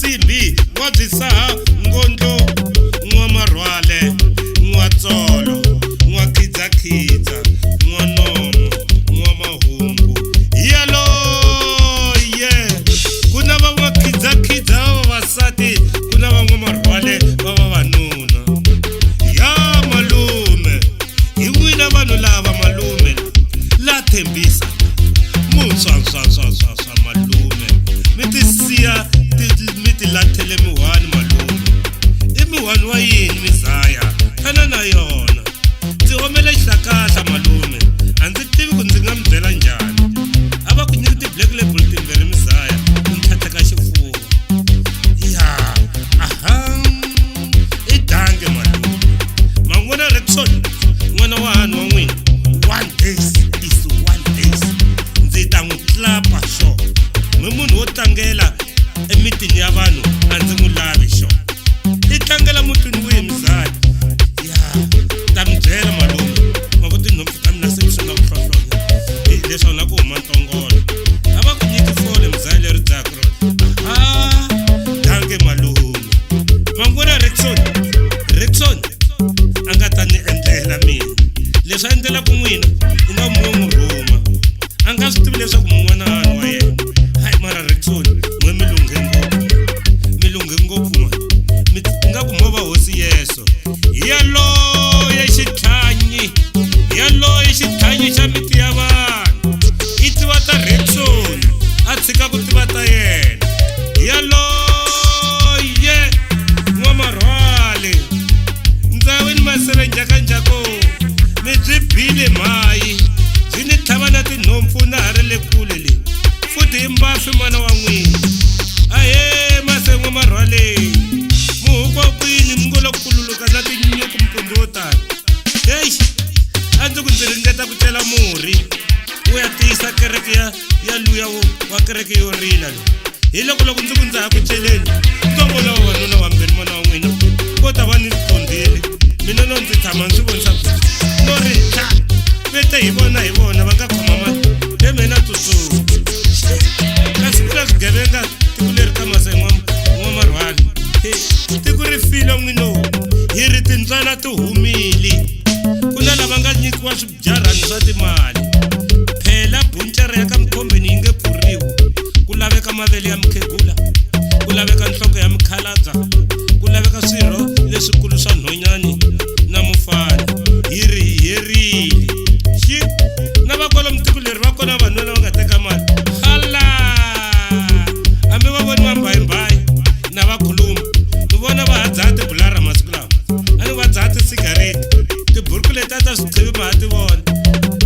N'wa-Nsimbhi, N'wa-Byisaha, Ngondlo, N'wa-Marhwale, N'wa-Tsolo, N'wa-Khidzakhidza, N'wa-Nomo, N'wa-Mahungu. Yaloye! Ku na va N'wa-Khidzakhidza va vavasati, ku na va N'wa-Marhwale va vavanuna. Ya malume, hi n'wina vanhu lava malume la Thembisa. Munswanswanswanswa malume, mi ti siya mi ti lathele mihwani malume. I mihwani wa yini mizaya? Fana na yona. Ndzi omele xihlakahla malume, a ndzi tivi ku ndzi nga mi byela njhani. A va ku nyiki ti-black label timbirhi mizaya, ku ntlhatlheka xifuva. Ya, aha, i dange malume. Ma n'wi vona Rexon, n'wana wa hanu wa n'wina? One days is one days. Ndzi ta n'wi tlapa xo. Mi munhu wo tlangela emitini ya vanhu a ndzi n'wi lavi xo. I tlangela mutini wihi mizaya? Ya, ta mi byela malume. Ma vo tinhompfu ta mina se ti sungula ku hlohlonya. Hi leswaku na ku huma ntongolo. A va ku nyiki fole mizaya leri dzahaka rona. Aha, dange malume. Ma n'wi vona Rexon? Rexon a nga ta ni endlela mina leswi a endlelaka n'wina i nga mi n'wi rhuma a nga swi tivi leswaku mun'wana hanu wa yena hayi mara Rexon n'we mi lunghe ngopfu mi lunghe ngopfu ma mi nga ku mo va hosi Yesu hi yaloye xitlhanyi hi yaloye xitlhanyi xa miti ya vanhu i tiva ta Rexon a tshika ku tiva ta yena hi yaloye N'wamarhwale ndzawini maseve njhakanjhako mi byi bile mhayi byi ni tlhava na tinhompfu na ha ri le kule le futhi i mbaswi mana wa n'wina ahee mase N'wamarhwale muhukwa kwini mi ngo lo kululuka na tinyuku mpundzu wo tala heyi a ndzi ku ndzi ringeta ku cela murhi wu ya tiyisa kereke ya ya luya wa kereke yo rila loyi hi loko loko ndzi ku ndza ha ku celeni ntsongo lawa wanuna wambirhi mana wa n'wina vo ta va ni kondile mina no ndzi tshama ndzi vonisa ku no ri tla vete hi vona hi vona va nga khoma mati he mina tsutsuma kasi ku na swigevenga tiko leri ka mase N'wamarhwale tiko ri file n'wino hi ri tintswala ti humile ku na lava nga nyikiwa swibyarhani swa timali phela buncara ya ka mukhombeni yi nge pfuriwi ku laveka mavele ya mukhegula ku laveka nhloko ya mukhalabya ku laveka swirho leswikulu swa nhonyani na mufana hi ri hi herile xi na va kwalomu tiko leri va kona vanhu lava nga teka mali hala hambi va voni va mbayimbayi na va khuluma mi vona va ha dzaha tibulara masiku lawa a ni va dzaha tisigareti tiburuku leti a ta swiqhivi ma ha ti vona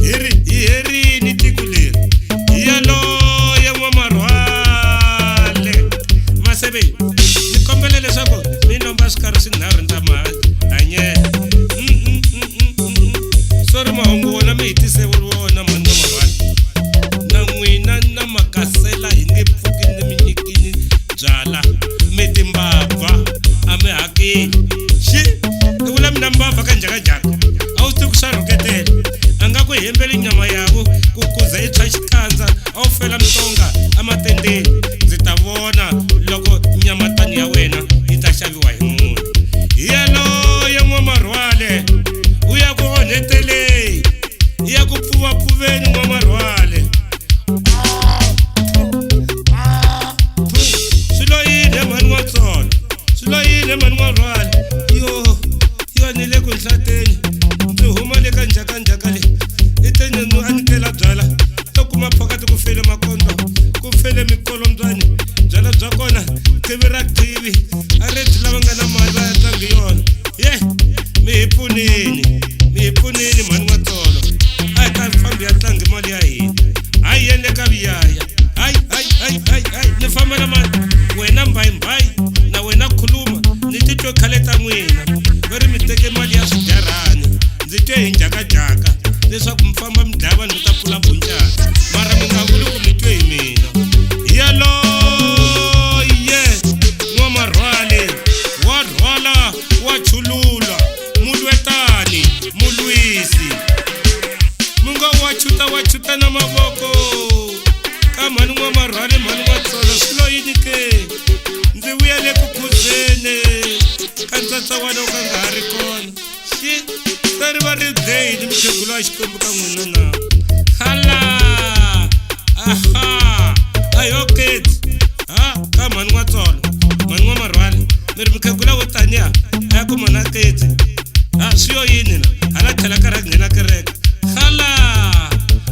hi ri hi herini tiko leri hi yaloye N'wamarhwale maseve ni kombela leswaku mi lomba swikarhi swinharhu ndza ma hanyela sorry mahungu wona mi hi tise wona mhani N'wamarhwale na n'wina na makasela hi nge pfuki ni mi nyikini byala mi timbabva a mi hakeli xi i vula mina mbabva ka njhakanjhaka a wu tivi ku swa rhuketela a nga ku hembeli nyama yavo ku kuza i tshwa xikandza a wu fela mitonga ematendeni ndzi ta vona loko nyamatani ya wena yi ta xaviwa hi munhu hi yaloye N'wamarhwale u ya ku onheteleni i ya ku pfuvapfuveni N'wamarhwale swi lo yini he mhani N'watsolo swi lo yini he mhani N'warhwale yo yo ni le ku nhlateni ndzi huma le ka njhakanjhaka leyi i te ni a ni kela byala to kuma phakati ku fele makondlo ku fele mikolombyani byala bya kona qivi ra qivi a ri byi lava nga na mali va ya tlangi yona ye mi hi pfunini mi hi pfunini mhani N'watsolo a hi ta fambi ya tlangi mali ya hina hayi yeni le ka viyaya hayi hayi hayi hayi hayi ni famba na mani wena mbayimbayi na wena khuluma ni titwe khale ta n'wina va ri mi teke mali ya swidyarhani ndzi twe hi njhakajhaka leswaku mi famba mi dlaya vanhu mi ta pfula buncana mara mi nga vuli ku mi twe hi mina hi yaloye N'wamarhwale wa rhwala wa chulula mulwetani mulwisi mi ngo wa chuta wa chuta na mavoko ka mhani N'wamarhwale mhani N'watsolo swi lo yini ke ndzi vuya Tsongwatsongwana wu ka nga ha ri kona. Xi se ri va ri dlayini mukhegula wa Xikwembu ka n'wina na. Hala! Aha! Ayo kids. Ha, ka mhani N'watsolo, mhani N'wamarhwale, mi ri mukhegula wo taniya a ya kuma na kids. Ha, swi yo yini na? Hala tlhela karhi a nghena kereke. Hala!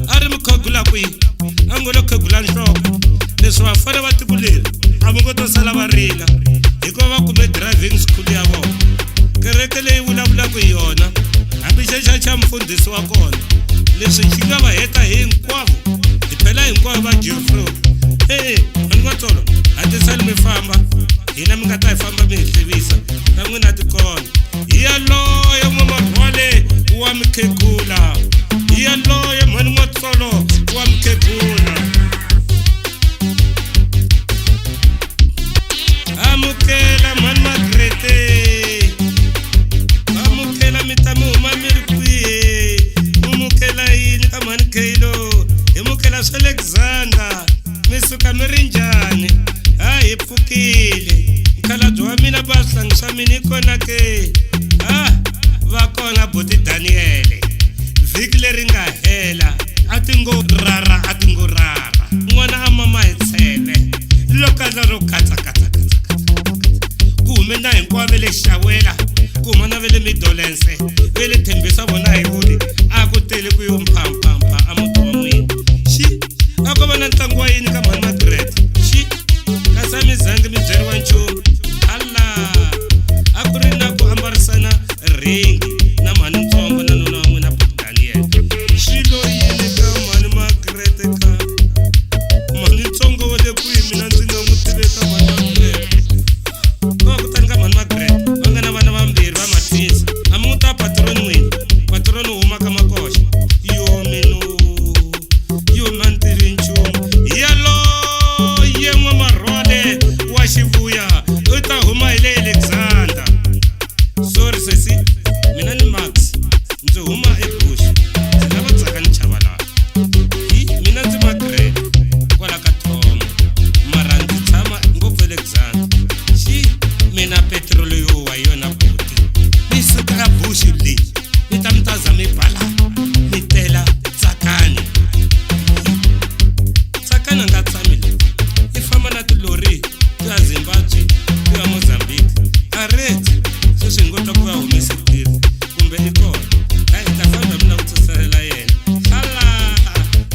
A ri mukhegula kwihi? A ngo lo khegula nhloko. Leswi vafana va tiko leri a va ngo to sala va rila hikuva va kume driving school ya vona. Kereke leyi vulavulaka hi yona hambi xexa xa mfundhisi wa kona leswi xi nga va heta hinkwavo hi phela hinkwavo va Geoffrey. E-e, mhani N'watsolo, hatlisani mi famba hina mi nga ta hi famba mi hi hlevisa ta n'wina ti kona. Hi yaloye N'wamarhwale wa mukhegula, hi yaloye mhani N'watsolo wa mukhegula. Amukela mhani Magrete, amukela mi ta mi huma mi ri kwihi? Mumukela yini ka mhani Kheyilo? Hi mukela swa Alexander, mi suka mi ri njhani? Ha hi pfukile mukhalabye wa mina ba swihlangi swa mina hi kona ke? Ha va kona buti Daniele, vhiki leri nga hela a ti ngo rara a ti ngo rara n'wana a mama hi tsheve lokandla ro katsa katsa katsa katsa ku hume na hinkwavo ve le xawela ku huma na ve le midolense ve le thembisa vona hi vuli a ku tele ku yo mphamphampha a muti wa n'wina. Xi a ko va na ntlangu wa yini ka mhani Margaret? Xi kasi a mi zangi mi byeriwa nchumu? Hala a ku ri na ku ambarisana ringi na mhani ntsongo na nuna wa n'wina buti Daniel. Xi lo yini ka mhani Margaret ka mhani ntsongo wa le kwihi? Mina ndzi nga n'wi tivi ka mhani Margaret. Va kutani ka mhani Margaret va nga na vana vambirhi va matwins. A mi n'wi ta patroni n'wina, patroni wu huma ka Makoxa. Yo mino yo ma ni tivi nchumu. Hi yaloye N'wamarhwale wa xivuya u ta huma hi le Alexander. Sorry sesi, mina ni Max ndzi huma eBush, ndzi lava Tsakani Chavalala. Hi mina ndzi Margaret kwala ka Thomo, mara ndzi tshama ngopfu Alexander. Xi mina petiroli yo wa yona buti, mi suka ka Bush leyi mi ta mi ta za mi bala mi tela Tsakani. Tsakani a nga tshami la, i famba na tilori to ya Zimbabwe to ya Mozambique. A reti sweswi hi ngo twa ku ya humese khwiri kumbe i kona. Ha hi ta famba mi lava ku tsutsumela yena. Hala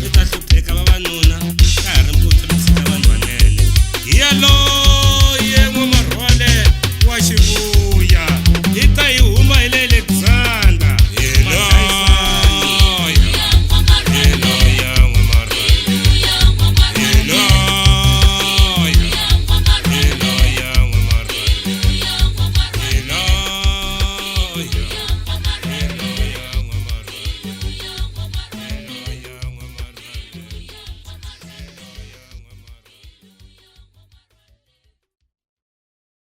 mi ta hlupheka vavanuna ka ha ri mpundzu mi tshika vanhu vanene. Hi yaloye.